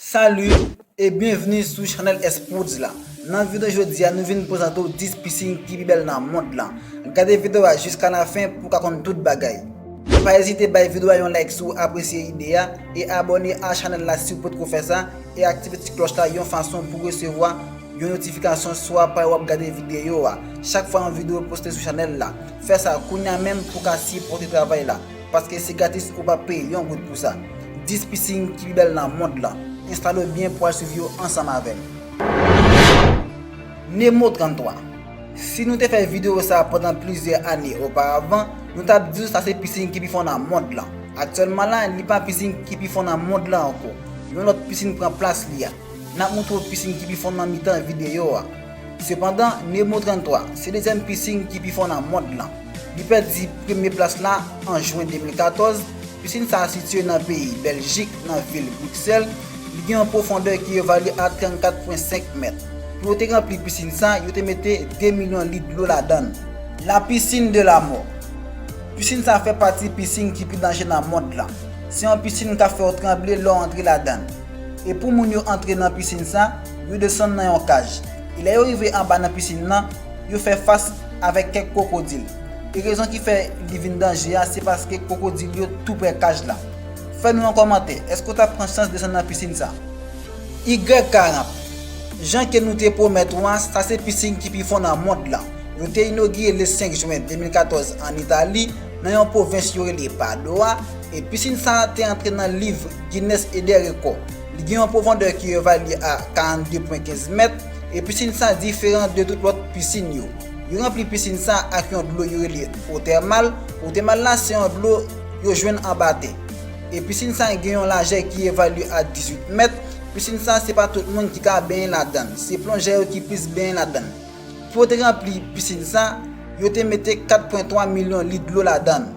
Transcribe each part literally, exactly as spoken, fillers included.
Salut e byenvni sou chanèl S Prodz la. Nan videyo jodi a, nou vin prezante w dis pisin ki pi bèl nan mond lan. Gade videyo a jiska lafen pou w ka konn tout bagay. Pa ezite bay videyo a yon like si w apresye ide a e abòne a chanèl la si w potko fè sa e aktive ti klòch la yon fason pou w resevwa yon notifikasyon swa pay w ap gade videyo a chak fwa yon videyo poste sou chanèl la. Fè sa kounye a menm pou w ka sipòte travay la. Paske se gratis, ou p ap peye yon goud pou sa. Dis pisin ki pi bèl nan mond lan. Enstale w byen pou w al swiv yo ansanm avè m. Nemo trannntwa. Si nou te fè videyo sa a pandan plizyè ane oparavan, nou t ap di w sa se pisin ki pi fon nan mond lan. Aktyèlman la, li pa pisin ki pi fon nan mond lan ankò. Yon lòt pisin pran plas li a. N ap montre w pisin ki pi fon nan mitan videyo a. Sepandan, Nemo trannntwa se dezyèm pisin ki pi fon nan mond lan. Li pèdi premye plas la an jen de mil katòz. Pisin sa a sitiye nan peyi Bèljik, nan vil Briksèl. Li gen yon pwofondè ki evalye a trannkat pwen senk mèt. Pou yo te ranpli pisin sa a, yo te mete de milyon lit dlo ladan l. La piscine de la mort. Pisin sa a fè pati pisin ki pi danje nan mond lan. Se yon pisin k ap fè w tranble lè w antre ladan l. E pou moun yo antre nan pisin sa, yo desann nan yon kaj. E lè yo rive anba nan pisin nan, yo fè fas avèk kèk kwokodil. E rezon ki fè li vin danje a, se paske kwokodil yo tou prè kaj la. Fè nou yon kòmantè, èske w t ap pran chans desann nan pisin sa? Y karant. Jan ke nou te pwomèt ou a, sa se pisin ki pi fon nan mond lan. Yo te inogire le senk jen de mil katòz ann Itali, nan yon pwovens yo rele Padua, e pisin sa a te antre nan liv Guinness e dè rekò. Li gen yon pwofondè ki evalye a karannde pwen kenz mèt, e pisin sa a diferan de tout lòt pisin yo. Yo ranpli pisin sa a ak yon dlo yo rele eau thermale. Eau thermale la se yon dlo yo jwenn anba tè. E pisin sa a gen yon lajè ki evalye a dizuit mèt. Pisin sa a se pa tout moun ki ka benyen ladan l. Se plonjè yo ki plis benyen ladan l. Pou yo te ranpli pisin sa, yo te mete kat pwen twa milyon lit dlo ladan l.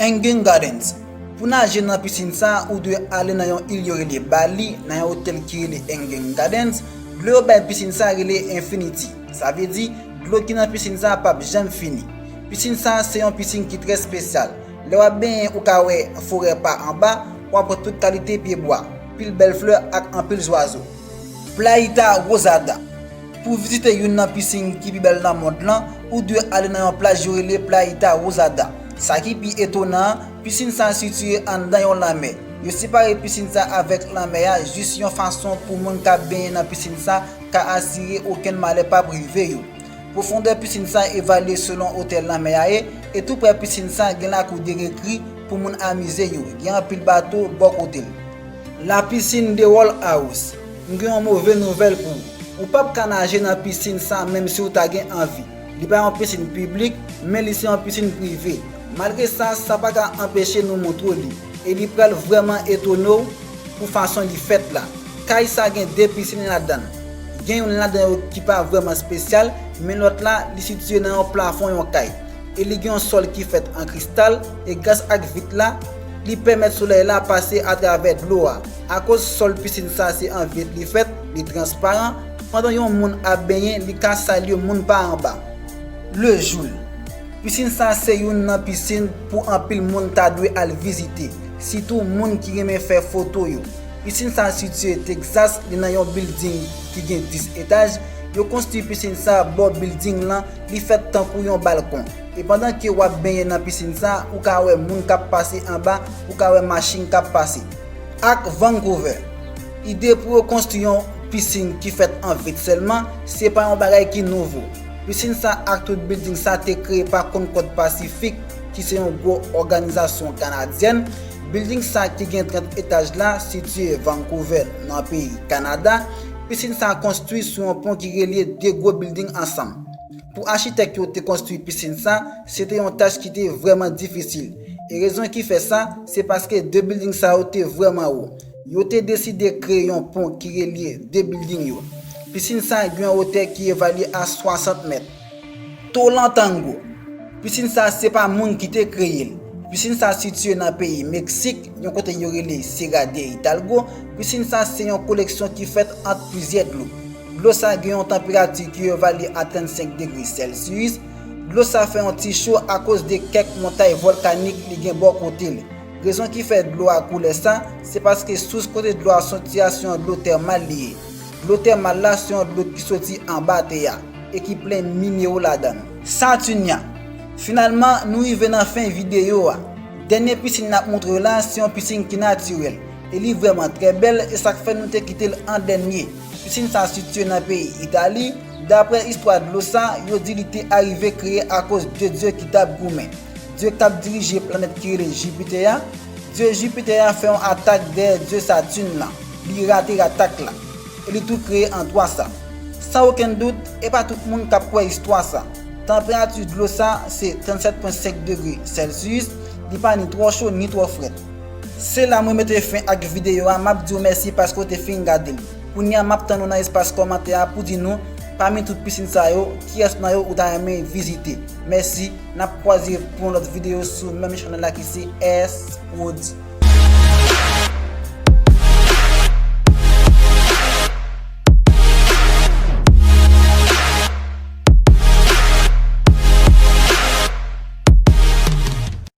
Engen Gardens. Pou naje nan pisin sa, ou dwe ale nan yon il yo rele Bali, nan yon otèl ki rele Engen Gardens. Dlo yo bay pisin sa rele Infinity. Sa vle di, dlo ki nan pisin sa p ap janm fini. Pisin sa se yon pisin ki trè espesyal. Lè w ap benyen, ou ka wè forè pa anba, w ap wè tout kalite pyebwa, pil bèl flè ak anpil zwazo. Playita Rosada. Pou vizite youn nan pisin ki pi bèl nan mond lan, ou dwe ale nan yon plaj yo rele Playita Rosada. Sa ki pi etonan an, pisin sa a sitiye anndan yon lanmè. Yo separe pisin sa a avèk lanmè a jis yon fason pou moun k ap benyen nan pisin sa a ka asire okenn malè p ap rive yo. Pwofondè pisin sa a evalye selon otè lanmè a ye, e tou prè pisin sa a gen lakou de rekre pou moun amize yo. Gen anpil bato bò kote l. La piscine de Wall House. M gen yon move nouvèl pou ou. Ou p ap ka naje nan pisin sa a menm si w ta gen anvi. Li pa yon pisin piblik, men li se yon pisin prive. Malgre sa, sa pa ka anpeche nou montre w li. E li pral vrèman etone w pou fason li fèt la. Kay sa gen de pisin ladan l. Gen youn ladan yo ki pa vrèman espesyal, men lòt la, li sitiye nan yon plafon yon kay. E li gen yon sòl ki fèt an kristal, e gras ak vit la, li pèmèt solèy la pase atravè dlo a. Akoz sòl pisin sa se an vit li fèt, li transparan, pandan yon moun ap benyen, li ka salye moun pa anba. Le Joule. Pisin sa se youn nan pisin pou anpil moun ta dwe al vizite, sitou moun ki renmen fè foto yo. Pisin sa sitiye Texas, li nan yon bilding ki gen dis etaj. Yo konstwi pisin sa bò bilding lan, li fèt tankou yon balkon. E pandan ke w ap benyen nan pisin sa, ou ka wè moun k ap pase anba, ou ka wè machin k ap pase. Ak Vancouver. Ide pou yo konstwi yon pisin ki fèt an vit sèlman, se pa yon bagay ki nouvo. Pisin sa ak tout bilding sa te kreye pa Concorde Pacific, ki se yon gwo òganizasyon kanadyèn. Bilding sa ki gen trant etaj la sitiye Vancouver, nan peyi Kanada. Pisin sa konstwi sou yon pon ki relye de gwo bilding ansanm. Pou achitèk yo te konstwi pisin sa, se te yon tach ki te vrèman difisil. E rezon ki fè sa, se paske de bilding sa yo te vrèman wo. Yo te deside kreye yon pon ki relye de bilding yo. Pisin sa gen yon wotè ki evalye a swasant mèt. Tolantango. Pisin sa se pa moun ki te kreye l. Pisin sa sitiye nan peyi Meksik, yon kote yo rele Sierra de Hidalgo. Pisin sa se yon koleksyon ki fèt ant plizyè dlo. Dlo sa gen yon tanperati ki evalye a trannsenk degre Celsius. Dlo sa fè yon ti cho akoz de kèk montay vòlkanik li gen bò kote l. Rezon ki fè dlo a koulè sa, se paske sous kote dlo a soti a se yon dlo tèmal li ye. Dlo tèmal la se yon dlo ki soti anba tè a e ki plen minewo ladan l. Saturnia. Finalman, nou rive nan fen videyo a. Dènye pisin n ap montre w la se yon pisin ki natirèl e li vrèman trè bèl, e sa k fè nou te kite l an dènye. Pisin sa sitiye nan peyi Itali. Daprè istwa dlo sa, yo di li te arive kreye akoz de dye ki t ap goumen. Dye k ap dirije planèt ki rele Jipitè a. Dye Jipitè a fè yon atak dèyè dye Saturne lan. Li rate atak la e li tou kreye antwa sa. San okenn dout, e pa tout moun k ap kwè istwa sa. Tanperati dlo sa se tranntsèt pwen senk degre Celsius, li pa ni twò cho ni twò frèt. Se la mwen mete fen ak videyo a, m ap di w mèsi paske w te fin gade l. Kounye a m ap tann ou nan espas kòmantè a pou di nou, pami tout pisin sa yo, kiyès nan yo ou ta renmen vizite. Mèsi, n ap kwaze pou yon lòt videyo sou menm chanèl la ki se S Prod.